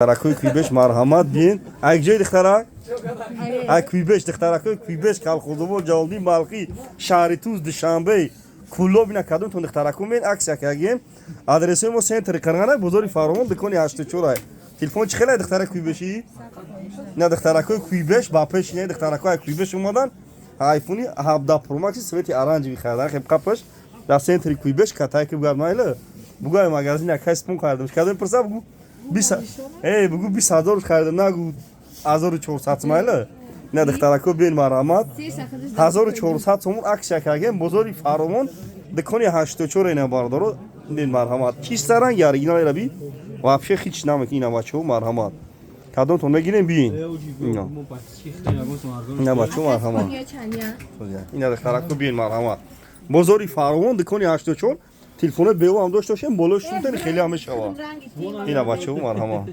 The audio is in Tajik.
Духтаракҳои Куйбеш, марҳамат, биен. Ай ҷои духтарак? Ай Куйбеш, духтаракҳои Куйбеш, Калхозобод, Ҷалолиддин Балхӣ, шаҳри Туз, Душанбе, Куллоб, ина кадомтон духтарако меен, акция кагем. Адресои мо центри Қирғана, бозори Фаровон, дукони 84. Телефон чӣ хеле, духтарак Куйбешӣ? Ина духтаракҳои Куйбеш ба пеш, ина духтаракҳои ай Куйбеш омадан, айфони 17 Pro Max цвети оранжевый харидан. Хеб қапаш дар центри Куйбеш катай ки бугар майла. Бугу, ай магазин якай спон харидам. Кадом пурса, бугу 20, эй, бугу, 20 000 харидам, нагу 1400 майла. Ина духтарако биен, марҳамат, 1400 сомон акция кардем, бозори Фаровон, дукони 84. Ина бардоро бин, марҳамат, чиста ранги оригиналера би, вообще ҳеч намекунӣ. Ина бачаҳо, марҳамат, кадомтон мегирем, биин. Ина бачаҳо, марҳамат, ина духтарако биен, марҳамат, бозори Фаровон, дукони 84. Телефони бео ҳам дошта бошем, болои шунтани хеле ҳам мешавад. Ина бачаҳо, марҳамат.